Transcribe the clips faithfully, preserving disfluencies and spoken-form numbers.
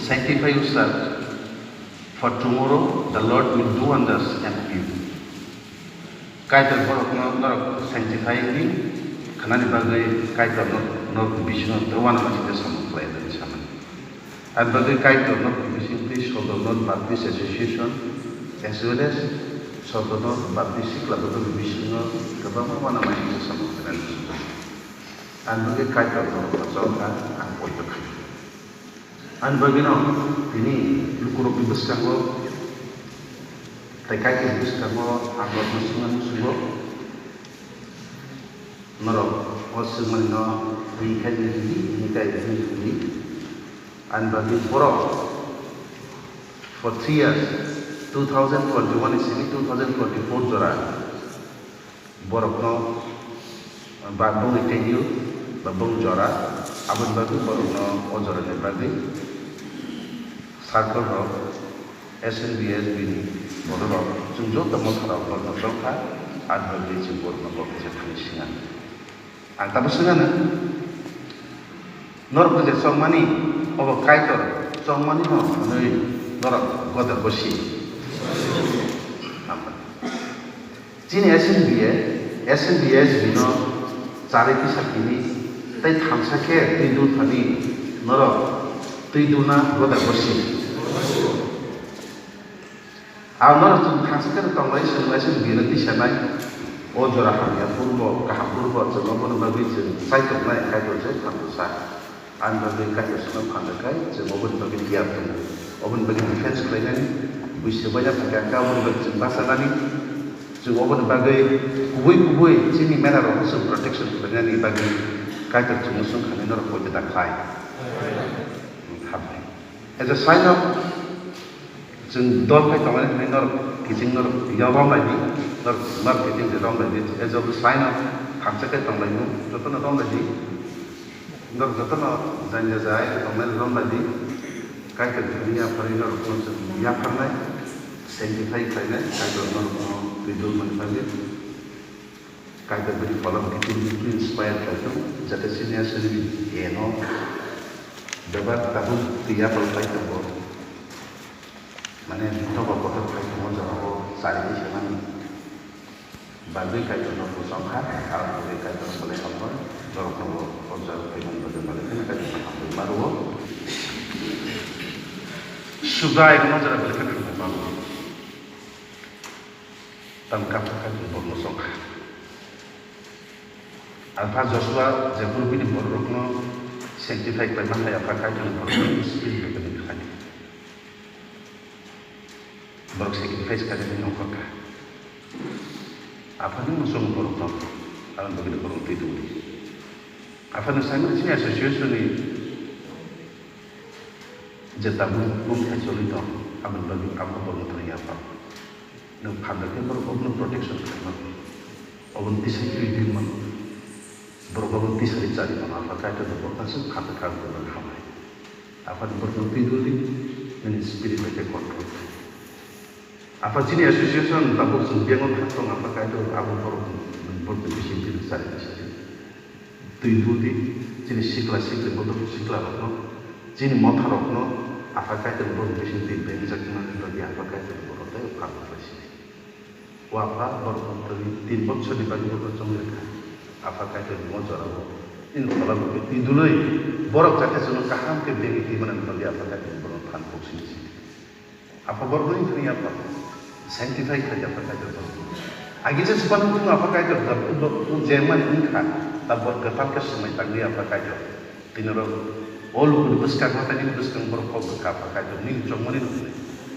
Sanctify yourself, for tomorrow the Lord will do wonders among you. Kaitor borokno norok sanctify wngwi khanani bagwi Kaitor norok bisingo tei uanama site samung khlai hwnwi sanai. Aboni bagwi Kaitor norok bisingtwi Sodomno Baptist Association as well as Sodomno Baptist Sikla Bodol bisingo kwbangma uanama site samung khlainani. Aboni bagwi Kaitor norokno chongkha, ang poito khainai. Ani bagwino tini lukurokni bwskango tei Kaitorni bwskango ang norokno swngna muchungo, norok o swngmanino ri khai di, ri khai di, ri khai di. Ani bagwi borok for three years, two thousand twenty-one ni simi two thousand twenty-four jora borokno, ba bongni tenure, ba bong jora, aboni bagwi borokno o jorani bagwi circle rok, S N B S B ni borok rok, chwng joto motha rok borokno chongkha, aboni bagwi chwng borokno bo kisa thani singa. Ang tabuk swngano, norok je chongmani, obo Kaitor chongmani no hwnwi norok goda gosi. Amen. Chini S N B A, S N B S bino chari kisa kini tei thamsa khe twi dul thani norok twi dulna goda gosi. Ang norok chwng thamsa khe tonglai, chwng S N B no tisanai. O jora hamya phuru bo, kaham phuru bo, chwng obono bagwi chwng chaituknai, Kaitor se thamsa. Ani bagwi Kaitor sano phan rwkha, chwng oboni bagwi tiyar tongo. Oboni bagwi defense khlainani, buisi bai yaphar kha, oboni bagwi chwng bachanani, chwng oboni bagwi kubui kubui chini mera rokno chwng protection khlainani bagwi Kaitor chwngno swngkha, norok poito da khlai. Hambai. As a sign of chwng dol khai tongnai hwnwi norok kiching norok ya romlai di, norok, norok kiching je romlai di, as a sign of thamsa khai tonglai nw, jotono romlai di. Norok jotono janja jaya khe tongnai rok romlai di, Kaitor thani yapharwi norokno chwng yapharnai, sanctify khlainai, Kaitor norokno twi dulmani bagwi. Kaitor bini kolom kiting kiting inspire khlaitong, jate senior senior eno bebak tabuk twi yapharwi khlaitongo. Mane, nogo kotor khai tongo jorao chari twi sanani. Bagwi Kaitorno bwsong kha, aro bagwi Kaitor salai hambai, borokno bo o jora phaimani bagwi belai kheno Kaitorno hambai ma rwo. Subrai no jora belai kheno hambai ma rwo. Tamo Kaitor Kaitor borokno bwsong kha. Apha Joshua jephuru bini bororokno sanctify khlaima hai, Apha Kaitorni bororokno spirit bai khe khlai. Borok sacrifice khainani nongkhor kha. Aphani muchung borok tong, aboni bagwi borok twi tongdi. Aphani saimano chini association ni je tabuk bumthai choli tong, aboni bagwi abo borokno thangwi yapha. Nwng phan rwkhe borok obono protection khaima. Obono tisai twi twi mano. Borok obono tisari chari mano. Apha Kaitor borok aswk phan rwkha, borok hambai. Aphani borokno twi duli, nini spirit bai khe control khlai. Apha chini association tabuk chwng biyang thang tong, Apha Kaitor abo borok, borokni bising twi chari tisari. Twi duli, chini sikla sikli bodol sikla rokno, chini motha rokno, Apha Kaitor borok bising twi bengjak nani bagwi Apha Kaitor borok tei phan rwkha sini. O Apha, borok twi tin bochorni bagwi borok chongwi rwkha. Apha Kaitor ni o jorao nini phola bo twi dului, borok jate chwngno kaham khe bengwi twi manani bagwi Apha Kaitor ni borok phan kok sini sini. Apha borok nini thani Apha, sanctify khlai Apha Kaitor borok. Agi je chuban kunu Apha Kaitor borok je mani wngkha, ta borok kwtal khe swmai tangwi Apha Kaitor. Tini rok o lukuni bwskang ma tani bwskang borok kok bwkha Apha Kaitor nini chongmani nukni.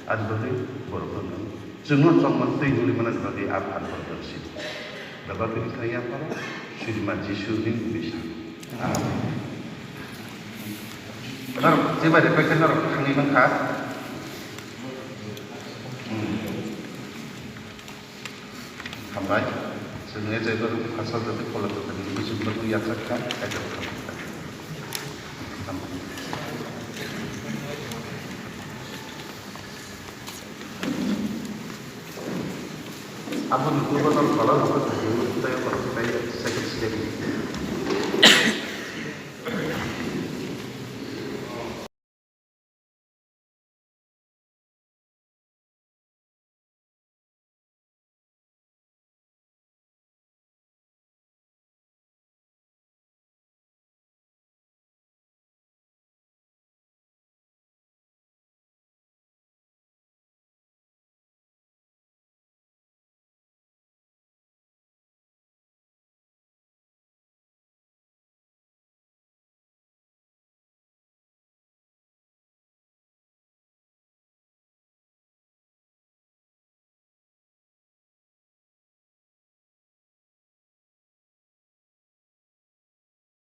Adi bagwi borok no chwngno chongmani twi nuli manani bagwi Apha borok no sidi. Bebak ni thani Apha rok, Suriman Jisu ni bisa. Amen. Norok jeba de paikha norok thangwi mankha. Hmm. Hambai. Chwng e jaiba rok phasa jati phola jati ni bising rok yapsa kha, kaitor kha. Hambai. Abo ni purbo no phola rok thang tei phola tei second step.